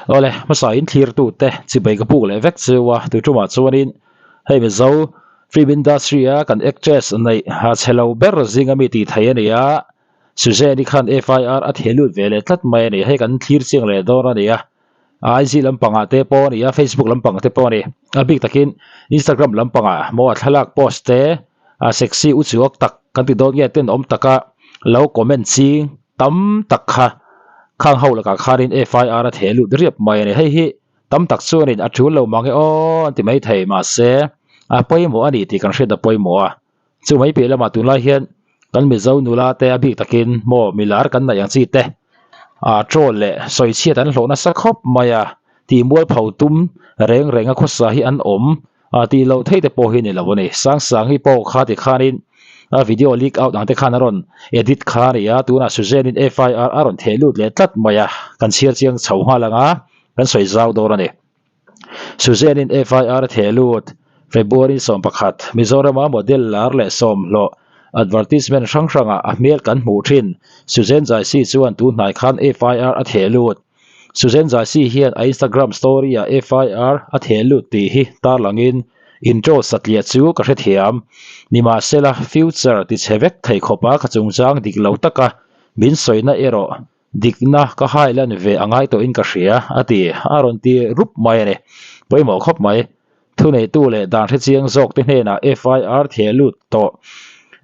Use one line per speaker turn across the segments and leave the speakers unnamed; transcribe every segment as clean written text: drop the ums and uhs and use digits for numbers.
Awle, hmasa in thlirtu te chibai ka puk leh vek cheu a, tui tumah chuanin hei Mizo film industry a kan actress neih ha chhe lo ber zinga mi tih thei a ni a, Suzanne-i khan FIR a theh lut ve leh tlat mai a ni, hei kan thlir chiang leh dawn a ni a, IG lampangah te pawh a ni a, Facebook lampang te pawh a ni, a bik takin Instagram lampangah maw a thlalak post te a sexy uchuak tak kan ti dawn nge tenawm taka lo comment ching tam tak kha khang ho lakah khanin FIR a theh lut riap mai a ni. Hei hi tam tak chuanin a tul lo mang e aw an ti mai thei mahse a pawimawh a ni tih kan hriat a pawimawh a. Chu mai piah lamah tunlai hian kan Mizo nula te a bik takin maw milar kan neih ang chi te ah troll leh sawichhiat an hlawh nasa khawp mai a tih mualpho tum reng reng a khawsa hi an awm ah tih loh theih te pawh hi ni lo a ni. Sangsang hi pawh kha ti khanin a video leak out ang te khan a rawn edit kha a ni a, tunah Suzanne in FIR a rawn theh lut leh tlat mai a, kan chhiar chiang chho nghal ang a, kan sawi zau dawn a ni. Suzanne in FIR a theh lut February 11, Mizorama model lar leh sawmhlawh advertisement hrang hrangah a hmel kan hmuh thin. Suzanne Jaisi chuan tun hnai khan FIR a theh lut. Suzanne Jaisi hian a Instagram story-ah FIR a theh lut tih hi tarlangin intro satliah chu ka hrethiam. Nimahsela, future tichhe vek thei khawpa ka chungchang dik lo taka min sawina erawh dikna ka hailan ve a ngai tawhin ka hria a ti. A rawn ti rup mai a ni. Pawimawh khawp mai. Thuneitu leh dan hrechiang zawk te hnenah FIR theh lut tawh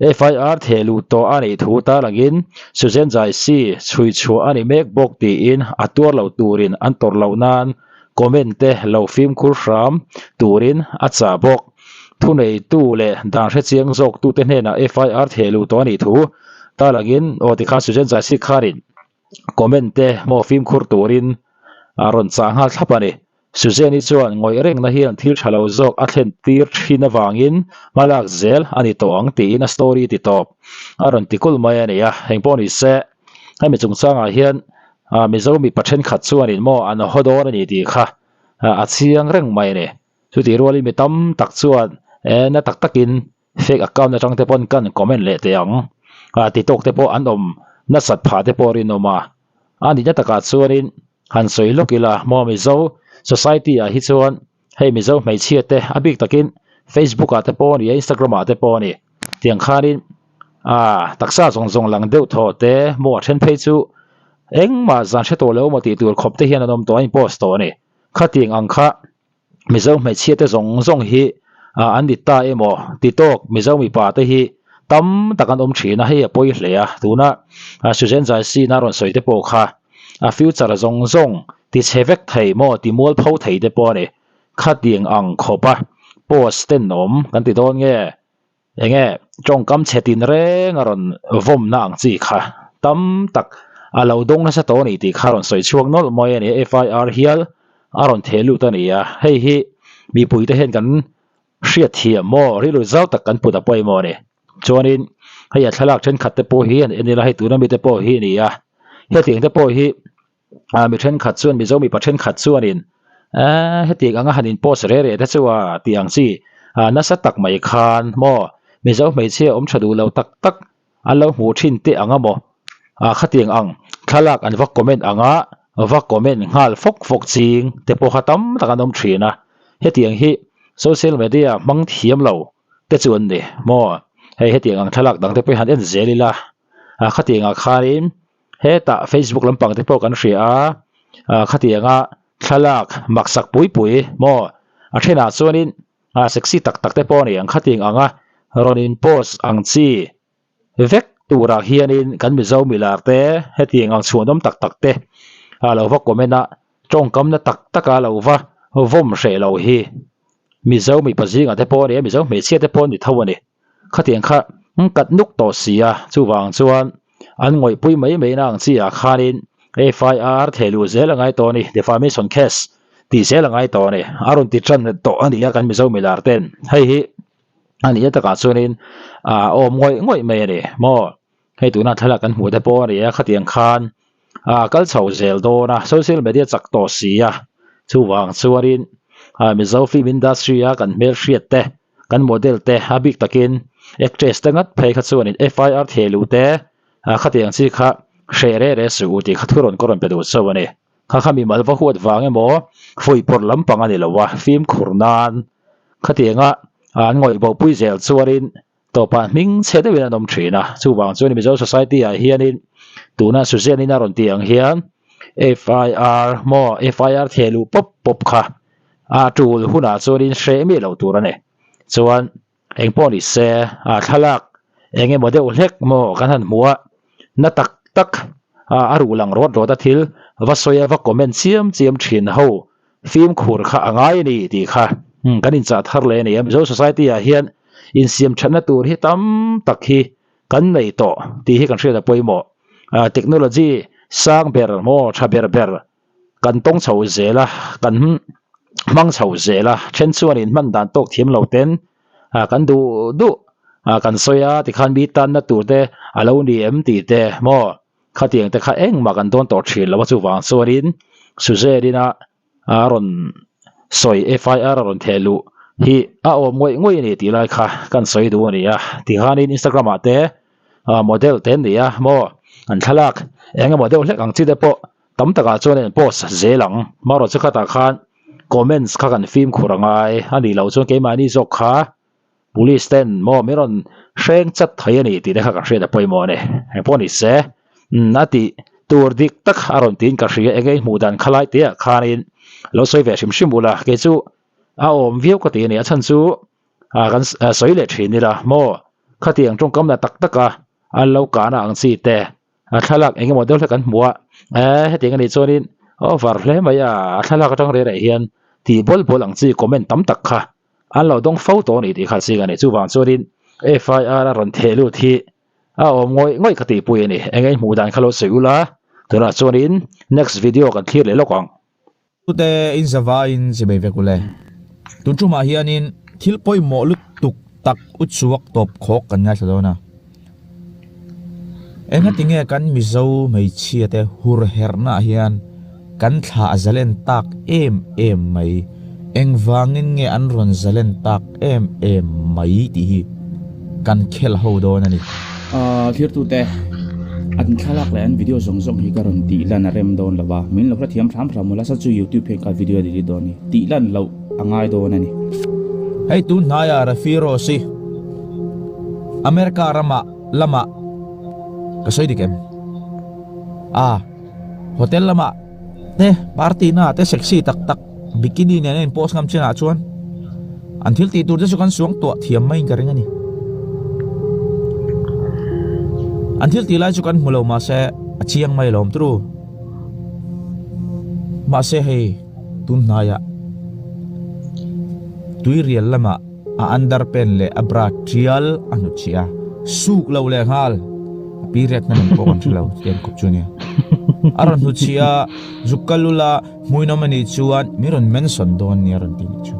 FIR theh luh tawh a nih thu tarlangin Suzanne Jaisi chhui chhuah a ni mek bawk tiin a tuar lo turin an tawrh loh nan comment te lo fimkhur hram turin a chah bawk. Thuneitu leh dan hrechiang zawk tute hnenah FIR theh luh tawh a nih thu tarlangin aw tikhan Suzanne Jaisi khanin comment te maw fimkhur turin a rawn chah nghal thlap a ni. Suzanne-i chuan ngawih rengna hian thil tha lo zawk a thlen tir thin avangin hmalak zel a ni tawh ang tiin a story ti tawp a rawn ti kulh mai a ni a, eng pawh ni se hemi chungchangah hian Mizo mipa thenkhat chuanin maw an haw dawn a ni tih kha a chiang reng mai a ni. Chutih rualin mi tam tak chuan na tak takin fake account atang te pawn kan comment leh teh ang ti tawk te pawh an awm nasat phah te pawh rinawm a, a nihna takah chuanin han sawi lawk ila maw Mizo society ah hi chuan hei Mizo hmeichhia te a bik takin Facebook ah te pawh a ni a Instagram ah te pawh a ni tiang khanin ah taksa zawng zawng lang deuh thaw te maw a then phei chu engmah zan hre tawh lo maw tih tur khawp te hian an awm tawh a in post tawh a ni khatiang ang kha Mizo hmeichhia te zawng zawng hi an ni ta emaw ti tawk Mizo mipa te hi tam tak an awm thin a, hei a pawi hle a, tuna Suzanne Jaisina rawn sawi te pawh kha a future zawng zawng ti chhe vek thei maw ti mual pho thei te pawh a ni, khatiang ang khawp a post tenawm kan ti dawn nge Enge tawngkam chhe tin reng a rawn vawmna ang chi kha tam tak a lo dawng nasa tawh a ni tih kha a rawn sawi chhuak nawlh mai a ni. FIR hial a rawn theh lut a ni a, hei hi mipuite hian kan hriat thiam maw rilru zau tak kan put a pawimawh a ni. Chuanin hei a thlalak thenkhat te pawh hi an en ila hei tuna mite pawh hi a ni a, hetiang te pawh hi mi thenkhat chuan Mizo mipa thenkhat chuanin eee hetiang anga han in post reh reh te chu a tih ang chi nasa tak mai khan maw Mizo hmeichhia awm tha duh lo tak tak an lo hmuh thin teh ang a maw khatiang ang thlalak an va comment ang a va comment nghal fawk fawk ching te pawh kha tam tak an awm thin a hetiang hi social media hmang thiam lo te chu an ni maw hei hetiang ang thlalak dang te pawh hi han en zel ila khatiang ah khanin Hetah Facebook lampang te pawh kan hria a, ah khatianga thlalak maksak pui pui maw a thenah chuanin ah sexy tak tak te pawh a ni ang khatiang anga rawn in post ang chi vek turah hianin kan Mizo milar te hetiang ang chhuanawm tak tak te ah lo va comment a tawngkamna tak taka lo va vawm hreh lo hi Mizo mipa zingah te pawh a ni a Mizo hmeichhia te pawh a ni tho a ni. Khatiang kha kat nuk tawh si a, chuvang chuan an ngawihpui mai mai na ang chi ah khanin FIR theh luh zel a ngai tawh a ni, defamation case tih zel a ngai tawh a ni, a rawn ti tan tawh a ni a kan Mizo milar ten hei hi a nih na takah chuanin a awm ngawih ngawih mai a ni maw, hei tuna thlalak kan hmuh te pawh a ni a khatiang khan a kal chho zel dawn a, social media chak tawh si a, chuvang chuanin Mizo film industry a kan hmelhriat te. Kan model te a bik takin actress te ngat phei kha chuanin FIR theh luh te khatiang chi kha hreh reh reh suh u tih kha thu rawn ka rawn pe duh chauh a ni. Kha kha mimal va huat vang emaw fuihpawrh lampang a ni lo a, fimkhur nan khatianga an ngawih bopui zel chuanin tawpah hming chhe deuhin an awm thin a. Chuvang chuan Mizo society ah hianin tuna Suzanne in a rawn tih ang hian FIR maw FIR theh luh pawp pawp kha a tul hunah chuanin hreh miah loh tur a ni. Chuan Eng pawh ni se, a thlalak eng emaw deuh hlek maw kan han hmu a, na tak tak a a ruh lang rawt rawt a thil va sawi a va comment chiam chiam thin ho fimkhur kha a ngai a ni tih kha kan inchah thar leh a ni a. Mizo society ah hian insiam thatna tur hi tam tak hi kan nei tawh tih hi kan hriat a pawimawh. Technology sang ber maw tha ber ber Kan tawng chho zel a, kan hmang chho zel a, then chuanin hman dan tawk thiam lo ten kan duh duh kan sawi a, tikhan mi tanna tur te a lo ni em tih te maw khatiang te kha engmah kan dawn tawh thin lo a, chuvang chuanin Suzanne ina a rawn sawi FIR a rawn theh luh hi a awm ngawih ngawih a ni tih lai kha kan sawi duh a ni a, tikhanin Instagram ah te model te an ni a maw an thlalak eng emaw deuh hlek ang chi te pawh. Tam takah chuan in post zel ang. Marawh chu khatah khan comments kha kan fimkhur a ngai a nih loh chuan keimahni zawk kha police ten maw min rawn hreng chat thei a ni tih te kha ka hriat a pawimawh a ni. Engpawh ni se umm a tih tur dik tak a rawn tiin ka hria enge i hmuh dan kha lai te ah khanin lo sawi ve hrim hrim ula kei chu a awm viau ka ti a ni a chhan chu ah kan sawi leh thin ila maw khatiang tawngkam la tak tak a an lo kahna ang chi te. A thlalak eng emaw deuh hlek an hmu a, eh hetiang anih chuanin over hle mai a, a thlalak atang reh reh hian tih bawl bawl ang chi comment tam tak kha an lo dawng fo tawh a ni tih kha ching a ni. Chuvang chuanin FIR a rawn theh lut hi a awm ngawih ngawih ka tihpui a ni. Eng eng hmuh dan kha lo sawi ula, tunah chuanin next video kan thlir leh lawk ang.
Tute in zavaiin chibei vek ule. Tun tumah hianin thil pawimawh lutuk tak uchuak tawp khawk kan ngaithla dawn a. Engati nge kan Mizo hmeichhia te hur herhna ah hian kan thla a zalen tak em em mai, engvangin nge an rawn zalen tak em em mai tih hi kan khel ho dawn a ni.
Thirtute, an thlalak leh an video zawng zawng hi ka rawn tih lan a rem dawn lo a, min lo hrethiam hram hram ula, sa chu youtube hian ka video a delete dawn a ni, tih lan loh a ngai dawn a ni.
Hei tun hnaiah Rafi Rose hi America ramah lamah ka sawi dik em? Ah, hotel lamah te party naah te sexy tak tak Bikini nen a in post ngam chinah chuan an thil tih tur te chu kan suang tuah thiam maiin ka ring a ni. An thil tih lai chu kan hmu lo mahse a chiang mai alawm turu. Mahse hei tun hnaiah tuirial lamah a underpant leh a bra tial a hnutchhiah a, suk lo leh nghal a period hman ang pawh kan hre lo chutiang khawp chu a nia. A rawn hnutchhiah a, zuk kal ula. Hmuinawm a nih chuan min rawn mention dawn nia rawn ti nih chu.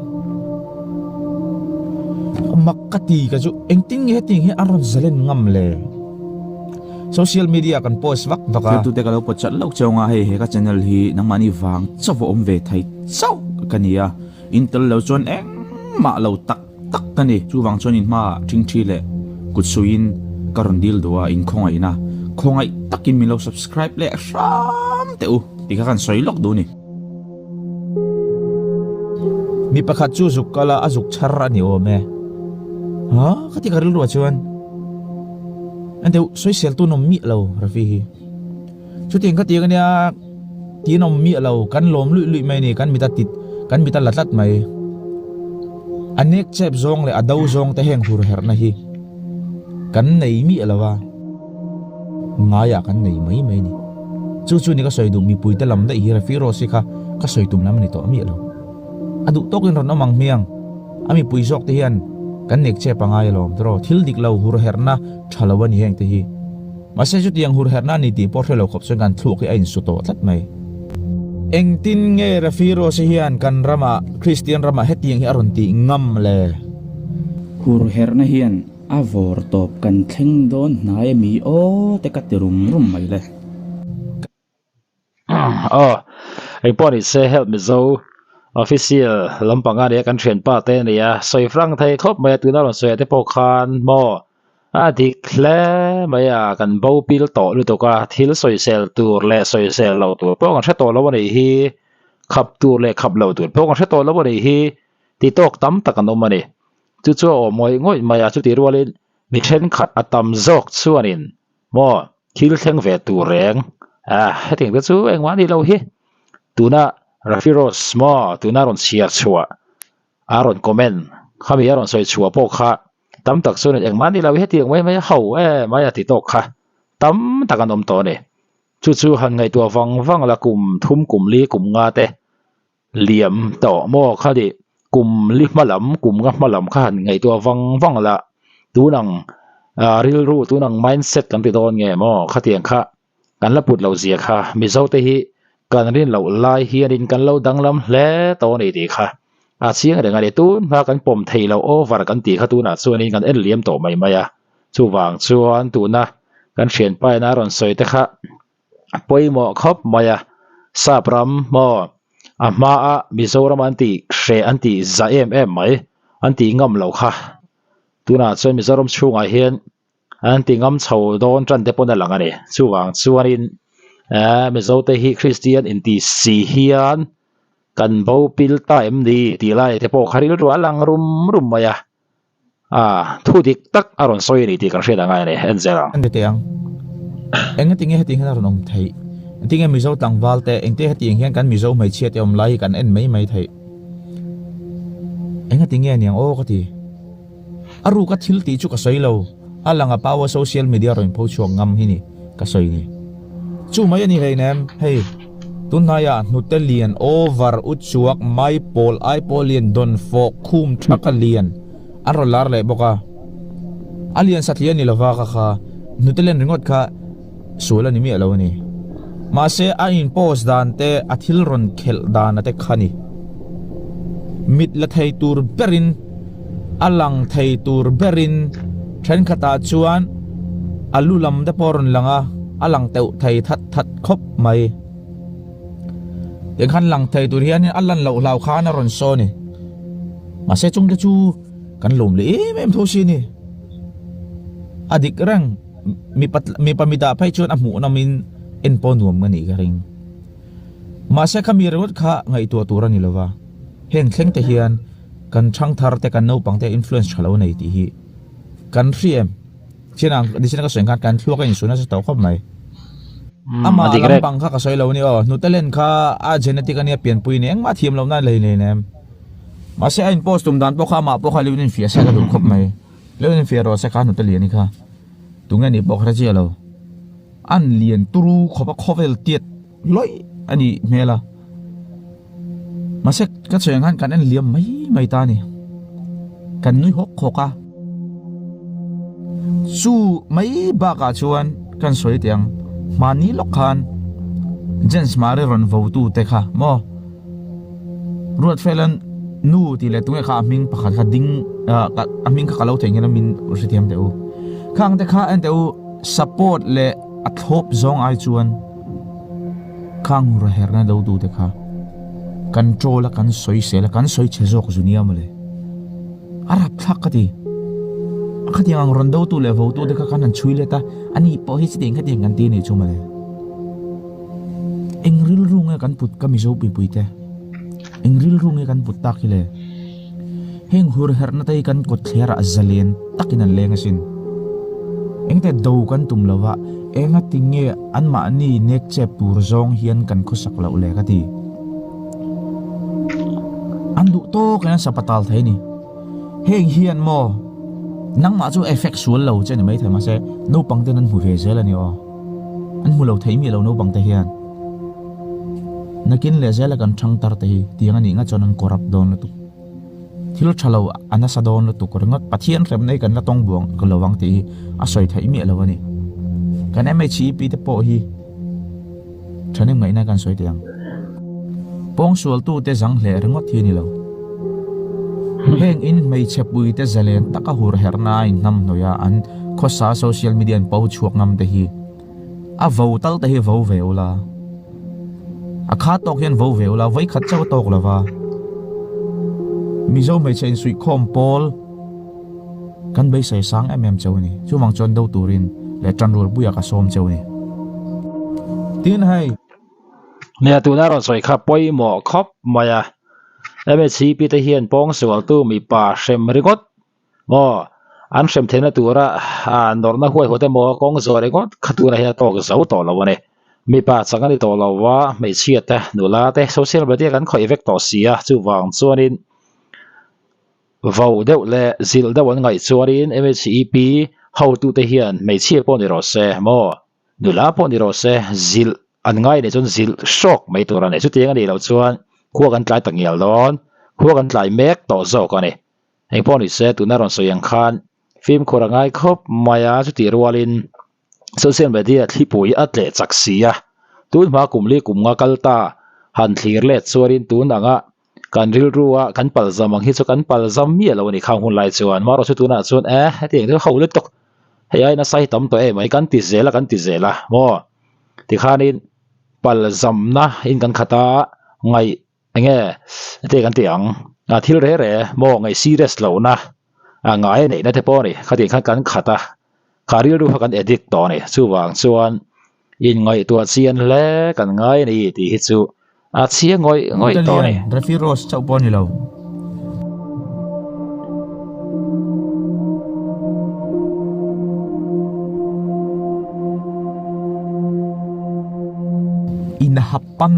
Mak ka ti ka chu engtin nge hetiang hi a rawn zalen ngam le? Social media kan post vak vak a.
Thiltute ka lo pawt chat loh chauh anga hei he ka channel hi nangmahni vang chauh a awm ve thei chauh ka ni a, in tel lo chuan engmah lo tak tak ka ni. Chuvang chuan in hmaah ṭhingṭhi leh kut suiin ka rawn dil duh a, in khawngaihna khawngaih takin min lo subscribe leh hram teh u. Ti kha kan sawi lawk duh ni.
Mi pakhat chu zuk kal a, a zuk chhar a ni awm e. Ha, ka ti ka rilruah chuan. En deuh, sawisel tu an awm miah lo, Rafi hi. Chutiang ka tiang ania, ti an awm miah lo, kan lawm luih luih mai a ni, kan mit a tit, kan mit a la tlat mai. A nek chep zawng leh a do zawng te heng hur herhna hi kan nei miah lo a. Ngaiah kan nei mai mai a ni. Chu chu ni ka sawi duh mipuite lam daih hi Rafi Rose hi kha ka sawi tum lam a ni tawh miah lo. A duh tawkin rawn awm ang hmiang. A mipui zawk te hian kan nek chep a ngai alawm tiraw thil dik lo hur herhna tha lo a ni heng te hi. Mahse chutiang hur herhna a ni tih pawh hre lo khawp chuan kan thluak hi a insu tawh tlat mai. Engtin nge Rafi Rose hian kan ramah Kristian ramah hetiang hi a rawn tih ngam le?
Hur herhna hian A vawr tawp kan thleng dawn hnai ami aw te ka ti rum rum mai le.
Aw, engpawh ni se Help Mizo Official lampang a nia kan thianpa te a nia, sawi frank thei khawp mai a tuna rawn sawi ah te pawh khan maw. A dik hle mai a, kan bo pil tawh lutuk a, thil sawisel tur leh sawisel lo tur pawh kan hre tawh lo a nih hi, khap tur leh khap lo tur pawh kan hre tawh lo a nih hi ti tawk tam tak an awm a ni. Chu chu a awm ngawih ngawih mai a, chutih rualin mi thenkhat a tam zawk chuanin maw thil thleng ve tur reng a, hetiang te chu engmah a nih loh hi. Tuna Rafi Rose maw tuna rawn chhiar chhuah a rawn comment khami a rawn sawi chhuah pawh kha tam tak chuan engmah ni lo hetiang mai mai a ho em mai a ti tawk kha tam tak an awm tawh a ni. Chu chu han ngaihtuah vang vang la kum thum kum li kum nga te liam tawh maw kha ni kum li hma lam kum nga hma lam kha han ngaihtuah vang vang la tun ang ah rilru tun ang mindset kan ti dawn nge maw khatiang kha Kan la put lo zia kha Mizo te hi kan rin loh lai hianin kan lo danglam hle tawh a ni tih kha a chiang reng a ni. Tun hma kan pawm thei loh over kan tih kha tunah chuanin kan en liam tawh mai mai a. Chuvang chuan tuna kan thianpa ina rawn sawi te kha pawimawh khawp mai a. Sap ram maw a hmaa Mizoram an tih hreh an tih za em em mai an tih ngam loh kha tunah chuan Mizoram chhungah hian An ti ngam chho dawn tan te pawn a lang a ni. Chuvang chuanin eh Mizote hi Kristian inti si hian kan bo pil ta em ni tih lai te pawh kha rilru a lang rum rum mai a. Ah thu dik tak a rawn sawi a ni tih kan hriat angai a ni. En zel ang.
An ti teh ang. Engati nge hetiang hian a rawn awm theih? Engtin nge Mizo tlangval te, engtin hetiang hian kan Mizo hmeichhia te awm lai hi kan en mai mai theih? Engati nge aniang aw ka ti. A ruka thil tih chu ka sawi lo, a lang a pau a social media rawn pho chhuak ngam hi ni ka sawi ni. Chu mai a ni hleinem, hei tunhnaiah hnute lian over u chuak mai pawl ai pawh lian dawn fawh khum thaka lian an rawn lar leh bawk a. A lian satliah a ni lova ka kha hnute lian ringawt kha Sual a ni miah lo a ni. Mahse a in post dan te a thil rawn khelh dan a te kha ni. Mit la thei tur berin a lang thei tur berin thenkhatah chuan a lu lam te pawh a rawn lang a, a lang teuh thei that that khawp mai. Tiang khan lang thei tur hianin a lan loh hlau khan a rawn saw a ni. Mahse chungte chu kan lawm leh em em tho si a ni. A dik reng. Mipa mipa mitah phei chuan a hmuh nawmin en pawh nuam ka nih ka ring. Mahse khami ringawt kha ngaihtuah tur a ni lova, heng thleng te hian kan thangthar te kan naupang te influence tha lo nei tih hi kan hria em? Chian ang nichina ka sawi ang khan kan thluak a insuih nasa tawh khawp mai. Amah lampang kha ka sawi lo a ni aw, hnute len kha a genetic a nia pianpui a ni engmah thiam lohna a lei hleinem. Mahse a in post tum dan pawh kha amah pawh kha lo infiah se ka duh khawp mai. Lo infiah rawh se kha hnute lian hi kha. Tunge nih pawh ka hre chiah lo. An lian turu khawp a khawvel tiat lawih a nih hmel a. Mahse ka sawi ang khan kan en liam mai mai ta a ni. Kan nui hawk hawk a. Chu mai bakah chuan kan sawi teh ang hmanni lawk khan Jens Mare rawn vo tu te kha maw. Ruatfelan nu tih leh tunge kha a hming pakhat kha ding ah a hming kha ka lo theih nghen a min hrethiam teh u. Khang te kha en teh u support leh a thlawp zawng ai chuan khang hur herna do tu te kha control a kan sawi sel a kan sawi chhe zawk zu nia mawle. A rap thlak ka ti. A khatiang ang rawn do tu leh vo tu te kha kan han chhui let a ani pawh hi chutiang khatiang kan ti a nih chu mawle. Eng rilru nge kan put ka Mizo puipui te? Eng rilru nge kan put tak hi le? Heng hur herhna te hi kan kawt thler ah zalen takin an leng asin. Engte do kan tum lo va, enga ti nge anmahni nek chep tur zawng hian kan khawsak loh le ka ti. An duh tawkin an sapatal thei a ni. Heng hian maw nangmah chu effect sual lo che ni maithei mahse naupang ten an hmu ve zel a ni aw. An hmu lo thei miah lo naupang te hian. Nakin leh zela kan thang tar te hi tiang a nih nga chuan an corrupt dawn lutuk. Thil tha lo a nasa dawn lutuk ringawt Pathian hremna hi kan la tawng buang lo ang tih hi a sawi theih miah lo a ni. Kan MHEP te pawh hi thahnem ngaihna kan sawi teh ang. Pawngsualtute zang hleh ringawt hi a ni lo. Heng in hmeichhe puite zalen taka hur herhna a inhnamhnawih a an khawsa social media an po chhuak ngam te hi a vo tal te hi vo ve ula. A kha tawk hian vo ve ula vawikhat chauh a tawk lova. Mizo hmeichhe insuihkhawm pawl. Kan beisei sang em em cheu a ni. Chuvang chuan do turin leh tanrual puiah ka sawm cheu a ni. Tin hei.
Nia tuna rawn sawi kha pawimawh khawp mai a. MHCP te hian pawngsualtu mipa hrem ringawt maw an hrem theihna tura nawrhna huaihawt emaw kawng zawh ringawt kha tunah hian a tawk zo tawh lo a ni. Mipa chak a ni tawh lo va, hmeichhia te, nula te social media kan khawih vek tawh si a, chuvang chuanin vo deuh leh zilh deuh an ngaih chuanin MHEP hotute hian hmeichhia pawh ni rawh se maw nula pawh ni rawh se zilh an ngai nih chuan zilh hrawk mai tur a ni. Chutiang a nih loh chuan khua kan tlai tak ngial dawn, khua kan tlai mek tawh zawk a ni. Eng pawh ni se tuna rawn sawi ang khan fimkhur a ngai khawp mai a, chutih rualin social media thlipui a tleh chak si a, tun hma kum li kum nga kal ta han thlir let chuanin tun anga kan rilru a kan palzam ang hi chu kan palzam miah lo a ni khang hun lai chuan marawh chu tunah chuan e hetiang chu ho lutuk hei ai nasa hi tam tawh em mai kan ti zel a kan ti zel a maw tikhanin palzamna in kan khat a ngaih enge hetiang kan ti ang a thil re re maw ngaih serious lohna a ngai a neihna te pawh a ni khatiang khan kan khat a kha rilru kha kan addict tawh a ni chuvang chuan inngaihtuah chian hle kan ngai a ni tih hi chu a chhia ngawih ngawih tawh a ni.
Rafi Rose chauh pawh a ni lo. Inha pan,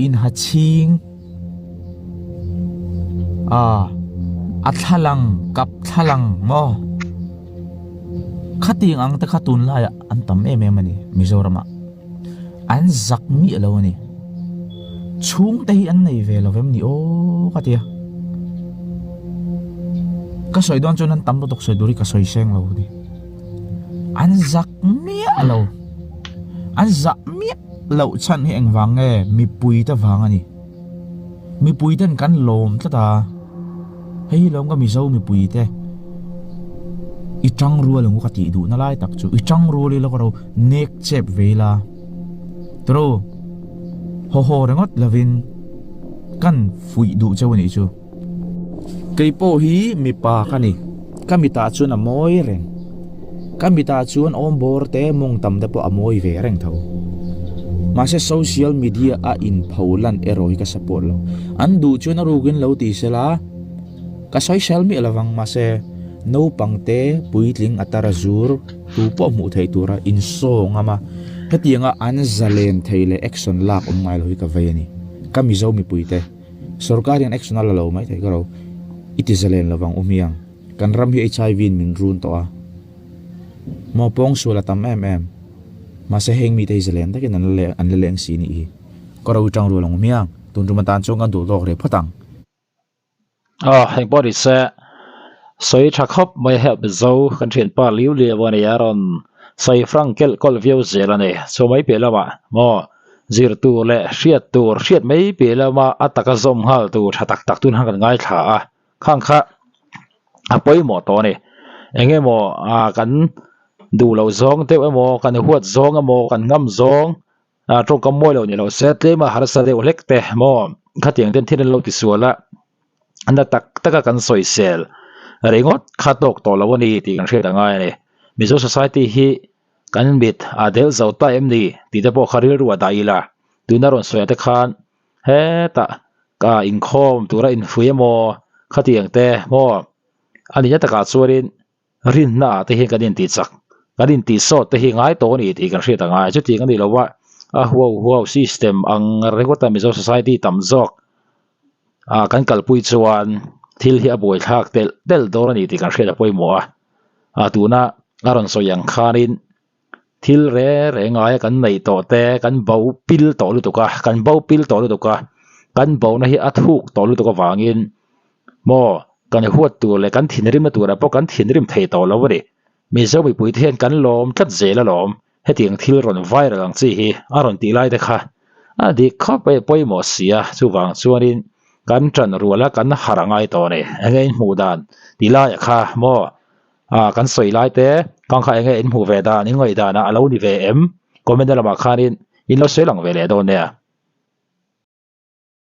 inha chhing, ah a thlalang kap thlalang maw? Khatiang ang te kha tunlaiah an tam em em a ni Mizoramah. An zak miah lo a ni. Chhungte hi an nei ve lo vem ni aw ka tia. Ka sawi dawn chuan an tam lutuk sawi tur hi ka sawi seng lo a ni. An zak miah lo. An zah miah loh chhan hi engvang nge mipui te vang a ni. Mipui ten kan lawm tlat a, hei hi lawm ka Mizo mipui te i tang rual ang u ka tih duhna lai tak chu i tang rual ila ka ro nek chep ve ila tawrh u haw haw ringawt lovin kan fuih duh cheu a nih chu. Kei pawh hi mipa ka ni, ka mitah chuan a mawi reng. Ka mitah chuan awm bawr te mawng tam te pawh a mawi ve reng tho. Mahse social media a inpho lan erawh hi ka support lo. An duh chuan a rukin lo ti sela, ka sawisel miah lovang mahse naupang te puitling a tar a zur tu pawh hmuh theih tura insaw ngam a, hetianga an zalen thei leh action lak awm ngai lo hi ka vei a ni. Ka Mizo mipui te. Sorkar hian action a la lo mai thei ka ro. I ti zalen lovang u hmiang. Kan ram hi HIV in min run tawh a. Maw pawng sual a tam em em. Mahse heng mite hi zalen takin an la an la leng si nih hi. Ka ro i tang rual ang u hmiang. Tun tum atan chuan kan duh tawk rih phawt ang.
Aw heng pawh ni se sawi tha khawp mai help Mizo kan thianpa liu liau a ni a rawn sawi frank kelh kawlh viau zel a ni. Chu mai piah lamah maw Zir tur leh hriat tur hriat mai piah lama a taka zawm nghal tur tha tak tak tun khan kan ngaithla a, khang kha a pawimawh tawh a ni. Eng emaw ah kan duh loh zawng deuh emaw kan huat zawng emaw kan ngam zawng ah tawngkam mawi lo ni loh se tlema harsa deuh hlek te maw khatiang ten thil an lo tisual a, na tak taka kan sawisel ringawt kha tawk tawh lo a ni tih kan hriat a ngai a ni. Mizo society hi Kan mit a delh zo ta em ni tih te pawh kha rilru a dah ila, tuna rawn sawi ah te khan hetah ka inkhawm tura inhrui emaw khatiang te maw a nihna takah chuanin rinna ah te hian kan intih chak, kan intih sawt te hi ngai tawh a ni tih kan hriat a ngai. Chutiang a ni lo a, a huau huau system ang ringawta Mizo society tam zawk ah kan kalpui chuan thil hi a buaithlak telh telh dawn a ni tih kan hriat a pawimawh a. A tuna a rawn sawi ang khanin thil re re ngaia kan neih tawh te kan bo pil tawh lutuk a, kan bo pil tawh lutuk a, kan bona hi a thuk tawh lutuk avangin maw kan huat tur leh kan thinrimna turah pawh kan thinrim thei tawh lo a ni. Mizo mipui te hian kan lawm tlat zel alawm. Hetiang thil rawn viral ang chi hi a rawn tih lai te kha a dik khawp mai a pawimawh si a, chuvang chuanin kan tan rual a kan harh a ngai tawh a ni. Enge in hmuh dan tih laiah kha maw ah kan sawi lai te kang kha enge in hmuh ve dan in ngaih danah a lo ni ve em? Comment na lamah khanin in lo sawi lang ve leh dawn nia.